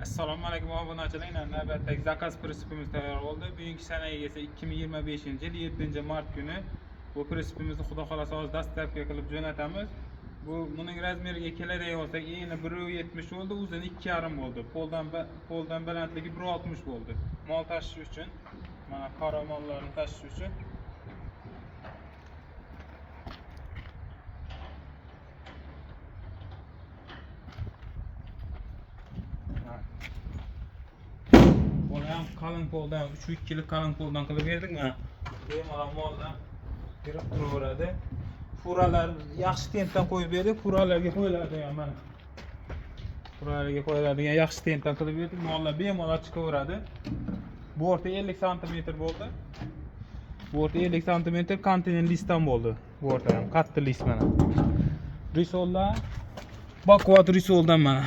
Assalomu alaykum obunachilar. Navbatdagi zakaz prinsipimiz tayyor bo'ldi. Bugungi sanaga esa 2025-yil 7-mart kuni bu prinsipimizni Xudo xolasa hozir dastavka qilib jo'natamiz. Bu buning razmeriga keladigan bo'lsak, eni 1.70 bo'ldi, uzuni 2.5 bo'ldi. Poldan balandligi 1.60 bo'ldi. Mol tashish uchun, mana qora mollarni tashish uchun. Pol ham qalin poldan, 3.2lik qalin poldan qilib berdik mana. Bemalol mollar kirib turaveradi. Furalar yaxshi tentdan qo'yib berdik, furalarga qo'yiladigan mana. Furalarga qo'yiladigan yaxshi tentdan qilib berdik. Mollar bemalol chiqaveradi. Borti 50 sm bo'ldi. Borti 50 sm konteyner listdan bo'ldi. Borti ham qattiq list mana. Risollar Baquvvat risoldan mana.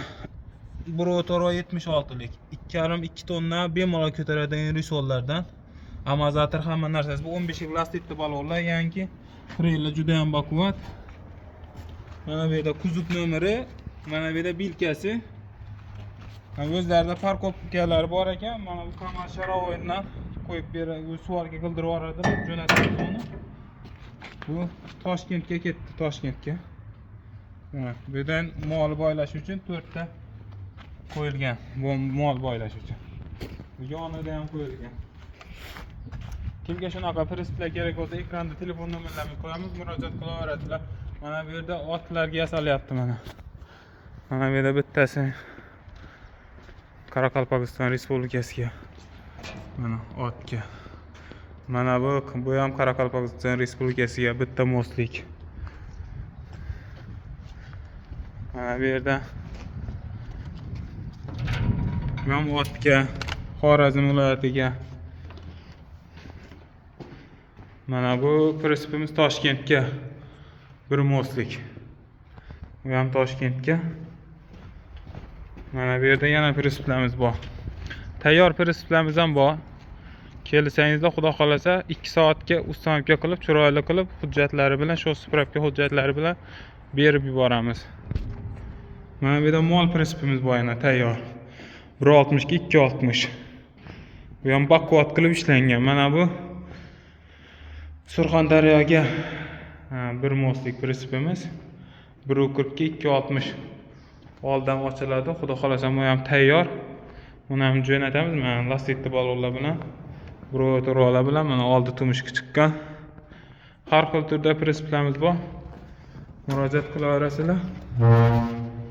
1.76lik 2,5-2 tonna bemalol ko'taradigan risollardan. Amazator hamma narsasi. Bu 15 lik balonlar yangi. Treyler juda ham baquvvat. Mana bu yerda kuzov nomeri, mana bu yerda bilkasi. O'zlarida parkovkalari bor ekan. Mana bu Kamaz sharovoydan qo'yib beradi, u suvarga qildirib yuboradilar, jo'natamiz uni. Bu Toshkentga ketdi, Toshkentga. Mana bu yerdan mol boylash uchun 4 ta qo'yilgan. Bu mol boylash uchun. Bu yonida ham qo'yilgan. Kimga shunaqa prinsiplar kerak bo'lsa, ekranda telefon nomerlarini qo'yamiz, murojaat qilaveradilar. Mana bu yerda otlarga yasalyapti mana. Mana bu yerda bittasi Qoraqalpog'iston Respublikasiga. Mana otga. Mana bu ham Qoraqalpog'iston Respublikasiga bitta mostlik. Mana bu yerda bu ham otga, Xorazm viloyatiga. Mana bu prinsipimiz Toshkentga bir mostlik. Bu ham Toshkentga. Mana bu yerda yana prinsiplarimiz bor. Tayyor prinsiplarimiz ham bor. Kelsangizda Xudo xolasa 2 soatga установка qilib, chiroyli qilib, hujjatlari bilan, shu spravka hujjatlari bilan berib yuboramiz. Mana bu yerda mol prinsipimiz bor yana tayyor. 1.60 ga 2.60. Bu ham baquvvat qilib ishlangan. Mana bu Surxondaryoga bir mostlik prinsipimiz 1.40 ga 2.60 oldan ochiladi. Xudo xolasa bu ham tayyor. Buni ham jo'natamiz. Mana lasetli balonlar bilan, rotorlar bilan mana oldi tumshug'i chiqqan. Har xil turda prinsiplarimiz bor. Murojaat qilaverasizlar.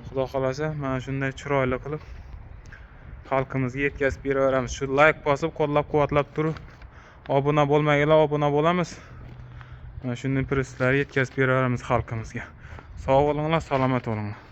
Xudo xolasa mana shunday chiroyli qilib xalqimizga yetkazib beraveramiz. Shu like bosib, qo'llab-quvvatlab turib, obuna bo'lmaganlar obuna bo'lamiz. Mana shunday prinsiplarni yetkazib beraveramiz xalqimizga. Sog' bo'linglar, salomat bo'linglar.